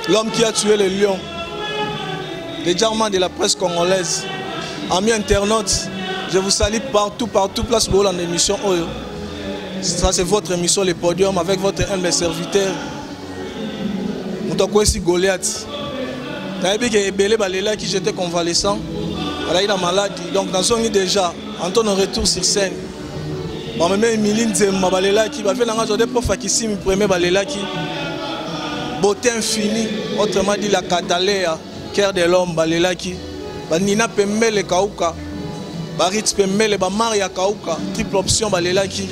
L'homme qui a tué le lion, le diamant de la presse congolaise. Amis internautes, je vous salue partout, partout, place pour l'émission. Ça, c'est votre émission, le podium, avec votre humble serviteur. Moto akwesi Goliath. Nayebi ke ebele balelaki, j'étais convalescent. Alaki na maladie. Donc, nazongi déjà. Antoine retour sur scène. Bameme Emily Nzemba balelaki, bavie nanga Jode Prof Akisimi premier balelaki. Beauté infinie, autrement dit la Catalea, cœur de l'homme balelaki. Banina Pembele Kauka, Barit Pembele, ba Maria Kauka, triple option balelaki.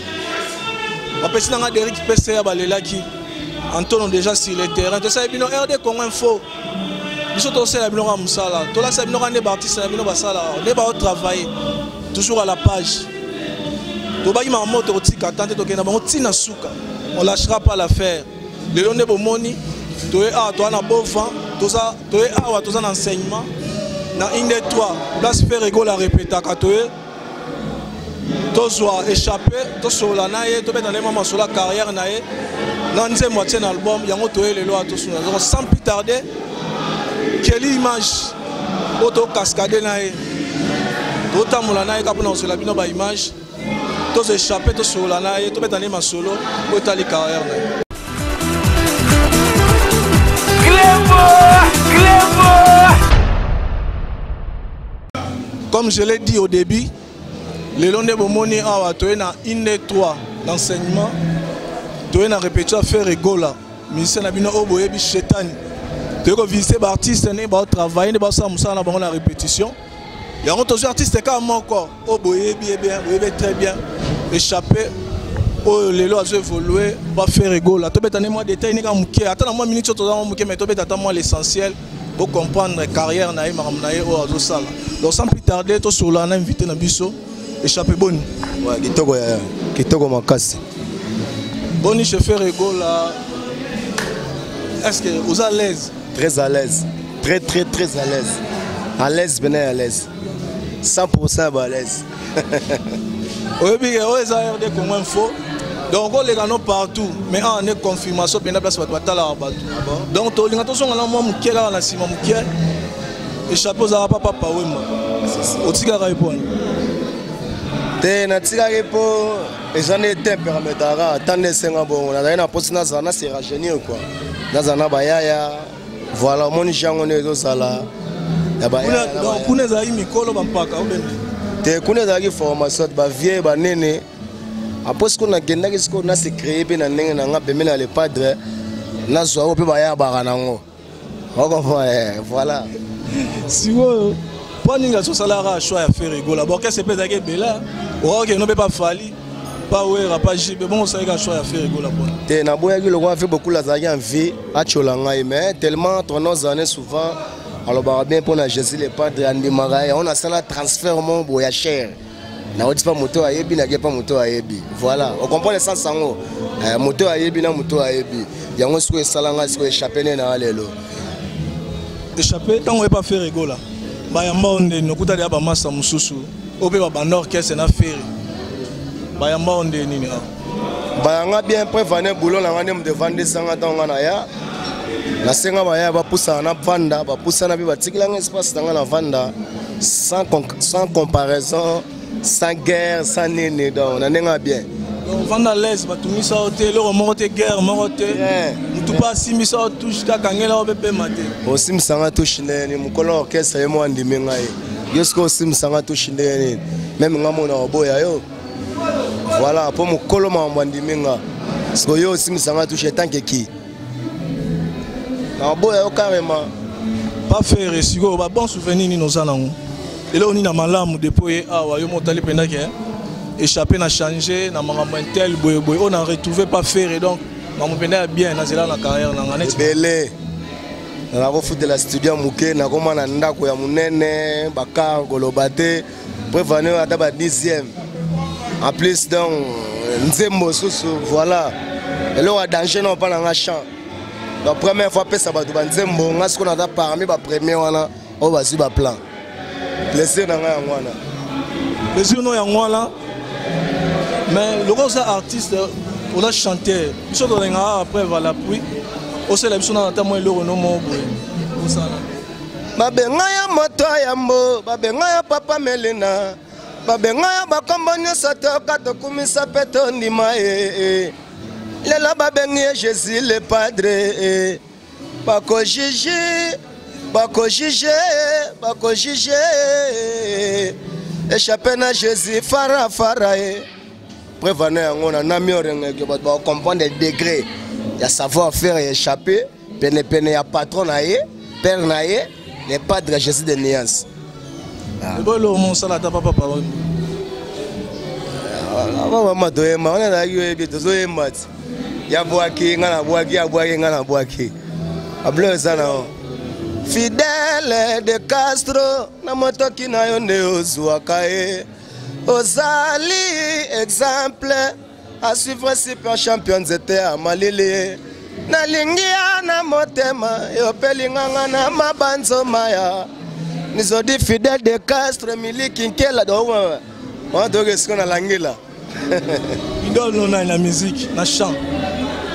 Bapesi nanga Derrick PCA balelaki. Antono déjà sur le terrain. Tosala bino RD Congo Info. Biso tosala bino ka musala. Tolasa bino ka nde ba artiste na bino basala. Nde ba travailler. Toujours à la page. Tobaki makambo tokotika tante tokenda bango tina suka. On lâchera pas l'affaire. Lelo nde bomoni toye awa toza na beau vent, toza toye awa toza na enseignement na inde 3 place Ferre Gola répétaka toye tozwa échappé tosolola na ye tobeta na ye mwa masolo ya carrière na ye na nzembo atie na album yango toye lelo awa tosolola. Donc sans plus tarder, quelle image oyo tocascade na ye totambola na ye kaka mpona kozwela bino ba image, tozo échappé tosolola na ye tobeta na ye masolo oyo etali carrière na ye. Comme je l'ai dit au début, lelo nde bomoni awa toye na inde 3 d'enseignement, toye na répétition Ferre Gola, musicien na bino oyo boyebi Chetani. Toye kovisite ba artiste ndenge baotravaille, nde baosala mosala na bango na répétition. Yango tozwi artiste kaka moko oyo boyebi ye bien, boyebi très bien, échappé oyo lelo azo évoluer ba Ferre Gola. Tobeta nde mwa détail ndenge moke, ata na mwa minute oyo toza mwa moke, mais tobeta ata mwa l'essentiel pour comprendre carrière na ye, makambo na ye oyo azosala. Donc sans plus tarder, tosolola na invité na biso échappé. Boni? Ouais, kitoko ya kitoko makasi. Boni chez Ferre Gola, est-ce que vous êtes à l'aise? Très à l'aise, très très très à l'aise. À l'aise, bien à l'aise. 100% à l'aise. Oyebi ke oyo eza RD Congo Info. Donc oleka no partout, mais awa nde confirmation mpenza place bato batalaka bato. Donc tolinga tozonga na mwa moke kaka na nsima moke. Échappé, ozalaka papa Pawemba, otikaka ye mpona Te, natikaki mpo eza nde temperamentaka ata nde esenga bongo. Nazali na mposi nazala na se rajeunir quoi, nazala na bayaya. Voilà, omoni jango nde ezozala ya bayaya. Donc kuna ezalaki mikolo bampaka obende? Te, kuna ezalaki formation bavie banene. Apres sikoyo nakendaki sikoyo nase créé mpe na ndenge na nga pembeni ya Le Padre, nazwa oyo mpe bayabaka nango, okomprendre? Voilà. Sikoyo mpo nini azosalaka choix ya Ferre Gola? Baorchestre mpe ezalaki ebele, okokende mpe pa Fally, pa Wera, pa JB, bongo osalaki choix ya Ferre Gola mpona? Te, naboyaki lokola fe bokula azalaki envie atyola ngai, mais tellement tonos années souvent alobaka bien mpo na Jésus le Padre, andimaka yango. Nasala transfert mo boye ya cher, nauti mpa moto ayebi, nake mpa moto ayebi. Voilà, ocomprendre sens yango, moto ayebi na moto ayebi yango. Sikoyo esala ngai sikoyo échappé nde na lelo. Échappé, ntango oyepa Ferre Gola, bayamba o ndeni? Okutali ya bamasa mosusu oyo mpe babanda orchestre na Ferre, bayamba o nde nini awa? Bayanga bien. Preuve, boulot na nga nde moto evandisanga. Ntango nga na ya, nasenga baya bapusana na vanda, bapusana mpe batikelanga espace na nga na vanda sans comparaison, sans guerre, sans nini, donc na ndenge ya bien. Donc vanda à l'aise, batungisa yo te, eloko moko te, guerre moko te, motu mpe asimbisa yo touche kaka ngela yo mpe pema te? Osimbisanga touche ndenge nini? Mokolo orchestre ye mo andimi ngai. Yo sikoyo osimbisanga touche ndenge nini? Même nga mona oboya yo. Voilà, mpo mokolo makambo andimi nga, sikoyo yo osimbisanga touche etanke ki naboya yo carrément. Pas Ferre, sikoyo ba bon souvenir nini oza nango, eloko nini na malamu depuis ye awa yo motali mpenza ke échappé na change na makambo intel boyeboye oyo na retrouve pas Ferre? Donc makambo mpenza ya bien nazela na carrière na nga neti? Ebele. Nakofutela studio ya moke, nakoma na ndako ya monene, bakar koloba te. Preuve ane ata ba 10e en plus. Donc nzembo susu, voilà, eloko ya danger na opa na nga chant. Donc première fois apesa bato banzembo, nga sikoyo naza parmi bapremier wana oyo bazwi baplan. Plaisir na ngai yango wana. Plaisir no yango wana. Mais lokola oza artiste, oza chanteur, biso tolengaka après à l'appui. Osala biso na ata mwa eloko no moko boye. Osala. Babenga ya moto ya yambo, babenga ya papa Melina, babenga ya bakombo nyonso toka tokumisa mpe tondima ye. Eh. Lelo babengi ye Jésus le Padre. Eh. Bakojuge, bakojuge, bakojuge. Échappé na Jésus fara fara ye. Preuve na yango na nami orengeke bato bacomprendre degré ya savoir faire ya échappé penepene ya patron na ye père na ye le padre Jésus de nuance. Ebolo mosala ata papa parole. Mama toyemba wana nazalaki oyebi tozoyemba ti ya bwaki nga na bwaki ya bwaki nga na bwaki ablo eza na yo Fidèle de Castro na motoki na yo nde ozwaka ye ozali exemple à suivre super champion nzete ya malili nalingi ya na motema yo mpe linganga na mabanzo maya nizodi Fidèle de Castro miliki nkela wana toyoka esika na langila. Idole no nani na musique na chant?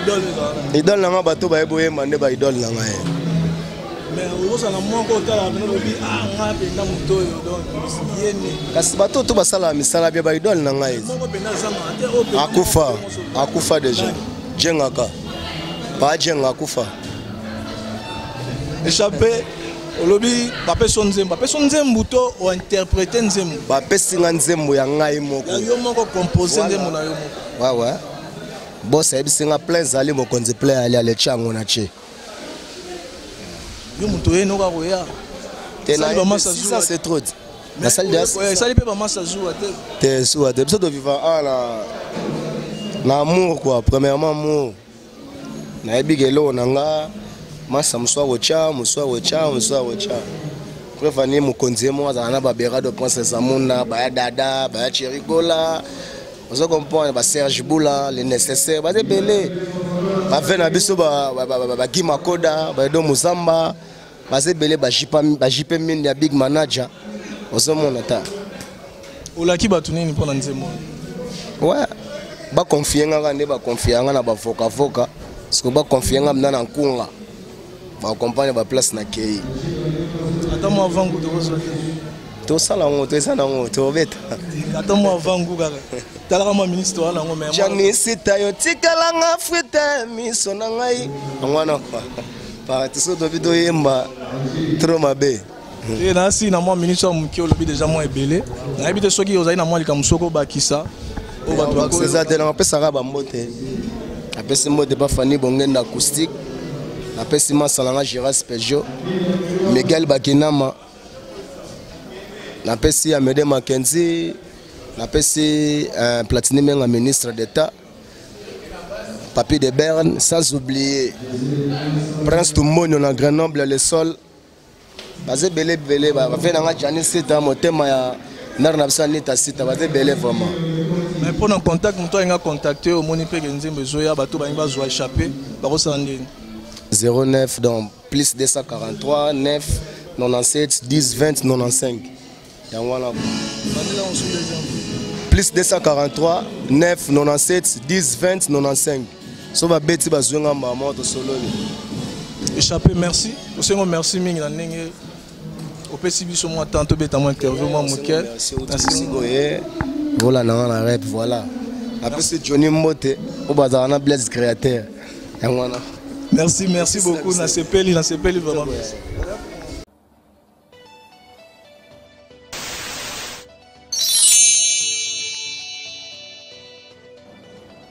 Idole idole na nga bato bayebi oyemba nde ba idole na ngai. Mais ozala moko otala bino lobi ah nga mpenza moto oyo donc ye nde. Kasi bato to basalaka misala bia ba idole na ngai. Moko mpenza azanga te oyo akufa, akufa déjà. Jengaka. Pa jenga akufa. Échappé olobi bapesi yo nzembo, bapesi yo nzembo to ointerprete nzembo? Bapesi nga nzembo ya ngai moko. Ya yo moko compose nzembo na yo moko. Ouais ouais. Boss ayebisi nga plein zali mokonzi plein ali aletia yango na tie. Yo moto oye noka koya. Te na ça c'est trop. Na salle de esali mpe bamasa zuwa te. Te zuwa te biso toviva awa na na amour quoi, premièrement amour. Nayebi ke eloko na nga masa mosu akotya mosu akotya mosu akotya preuve ani mokonzi ye moko azala na baberado prince Zamunda baya dada baya cherigola ozo comprendre ba Serge Bula le nécessaire baza ebele bave na biso ba Guy Makoda baedo Muzamba baza ebele ba JP Minde ya big manager ozomona ta. Olaki bato nini mpona nzembo? Ouais, baconfie nga kaka nde baconfie nga na bavokavoka parce que baconfie nga mna na nkunga bakompagne baplace na kei. Ata mwa vangu tokozwa te? Tosala yango to eza nango tobeta. Ata mwa vangu kaka talaka mwa ministre wana yango mais Janisita yo tikalanga frite miso na ngai yango wana kwa parti so tobi toyemba trop mabe. Te nasi na mwa minute ya moke olobi déjà mwa ebele nayebi te soki ozali na mwa likambo soki obakisa oyo bato bakoyo. Eza te, napesaka bambote, napesi mbote bafani bongenda acoustique, napesi masala nga Giras Peugeot Miguel Bakinama, napesi Amede Makenzi, napesi Platini Menga ministre d'État Papi de Berne, sans oublier Prince Tumonio na Grenoble le sol baza ebele ebele bafe nanga Jani Sita motema ya mare na biso Anita Sita baza ebele vraiment. Mais mpo na contact moto alinga contacte omoni mpe ke nzembo ezoya bato balingi bazwa échappé bakosala ndeni? 09 donc plus 243 9 97 10 20 95 yango wana. Bandela mosusu deuxième. Plus 243 9 97 10 20 95 so babeti bazwi nga mbama tosololi. Échappé, merci, osengo merci mingi na ndenge opesi biso mwa temps tobeta mwa interview mwa moke. Sikoye vola nanga na rep voilà apesi Johnny mbote oyo bazalaka na Blaise créateur yango wana. Merci, merci beaucoup, nasepeli, nasepeli vraiment, merci.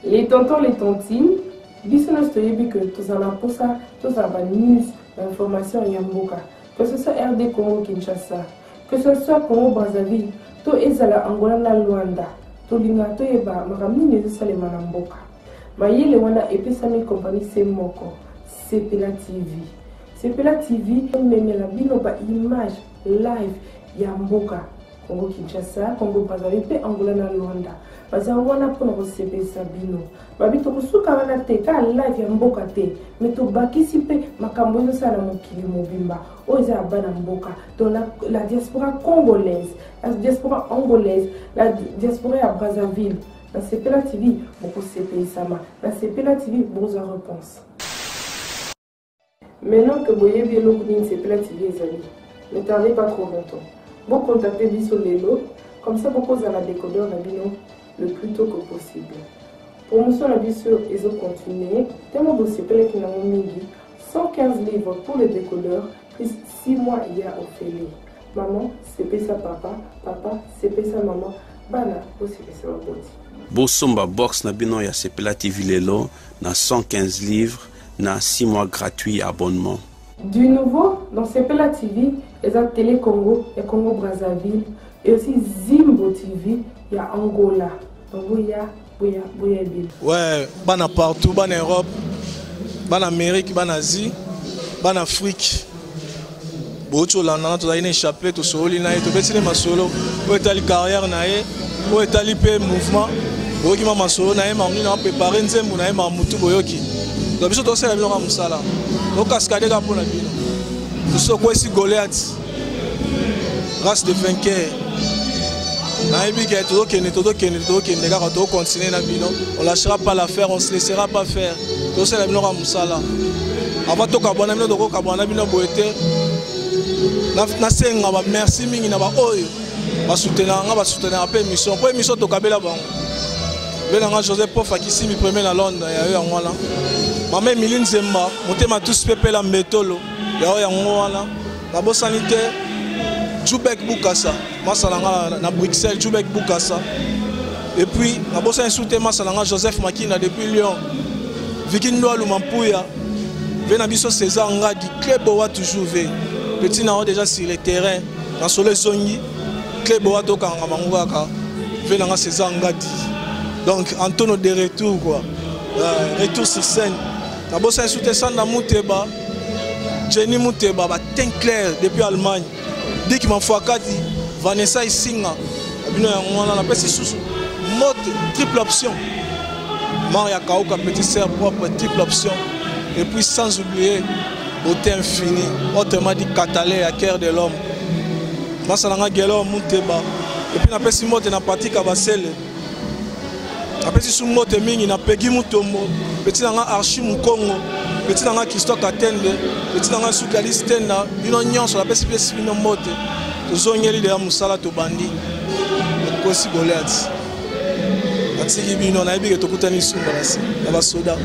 Les tontons, les tontines, biso nyonso toyebi ke tozala na mposa tozala banews, bainformation ya mboka, que ce soit RD Congo Kinshasa, que ce soit Congo Brazzaville to ezala Angola na Luanda, tolingaka toyeba makambo nini ezosalema na mboka. Mayele wana epesami kompani se moko, Sepela TV. Sepela TV ememela bino baimage live ya mboka Congo Kinshasa, Congo Brazzaville mpe Angola na Luanda. Baza wana mpona kosepelisa bino. Babi tokosuka wana te kaka live ya mboka te, me tobakisi mpe makambo ezosala na mokili mobimba oyo eza ya bana mboka, donc la diaspora congolaise, la diaspora angolaise, la diaspora ya Brazzaville. Na Sepela TV bokosepelisama, na Sepela TV bokozwa réponse. Maintenant que boyebi eloko nini Sepela TV ezali, ne tardez pas trop longtemps. Bo contacter biso lelo, comme ça bokozala décodeur na bino le plus tôt que possible. Promotion na biso ezo continuer, tellement bosepelaki nango mingi, 115 livres pour le décodeur plus 6 mois ya ofele. Maman sepesa papa, papa sepesa maman, bana bosepesa baboti. Bosomba box na bino ya Sepela TV lelo na 115 livres na 6 mois gratuit abonnement. Du nouveau dans Sepela TV, eza Télé Congo ya Congo Brazzaville et aussi Zimbo TV ya Angola. Donc boya boya boya ebele. Ouais, bana partout, bana Europe, bana Amérique, bana Asie, bana Afrique. Bouti olanda na tozali na échappé, tosololi na ye, tobeti ne masolo oyo etali carrière na ye, oyo etali mpe mouvement. Boyoki ma masolo na ye, mamni na préparé nzembo na ye, ma mutu boyoki. Donc biso tosala bino kaka mosala, tokaskade kaka mpo na bino. Biso tokwesi Goliath, race de vainqueur. Nayebi ke tozokende, tozokende, tozokende kaka, tozocontinue na bino. On lâchera pas l'affaire, on se laissera pas faire. Tosala bino kaka mosala. Avant tokabwana bino, tokokabwana bino boye te. Nasenga ba merci mingi na ba oyo basoutenaka nga, basoutenaka mpe émission. Mpo émission tokabela bango. Mpe na nga Joseph Pof Akisimi premier na Londres, ya yo yango wana. Mama Emilie Nzemba, motema tous pepela mbetolo, ya yo yango wana. Nabosani te Jubek Bukasa, masala nga na Bruxelles, Jubek Bukasa. Et puis nabosani sous te masala nga Joseph Makina depuis Lyon. Vicky Ndwalu Mampuya, ve na biso César Ngadi, Cleboa toujours ve. Petit na déjà sur le terrain, na solo ezongi, Cleboa tokanga bango kaka, ve na nga César Ngadi. Donc Antonio de retour quoi. Retour sur scène. Nabosani sous te Sanda Muteba, Jenny Muteba, ba teint clair depuis Allemagne. Dick Manfouakati, Vanessa Isinga, bino yango wana napesi susu mode triple option. Maria Kauka, petit sœur propre, triple option. Et puis sans oublier beauté infinie, autrement dit Katalé à cœur de l'homme. Masalanga Gelo Muteba. Et puis napesi mbote na Patrick Abasele. Napesi su mbote mingi na Peggy Mutombo, petit nanga Archie Mukongo, petit nanga Christophe Katende, petit nanga Suki Alice Tenda, bino nyonso napesi pesi bino mbote. Tozongeli deya mosala tobandi. Okosi Goliath. Natiki bino, nayebi ke tokutani sumba na se, na basoda.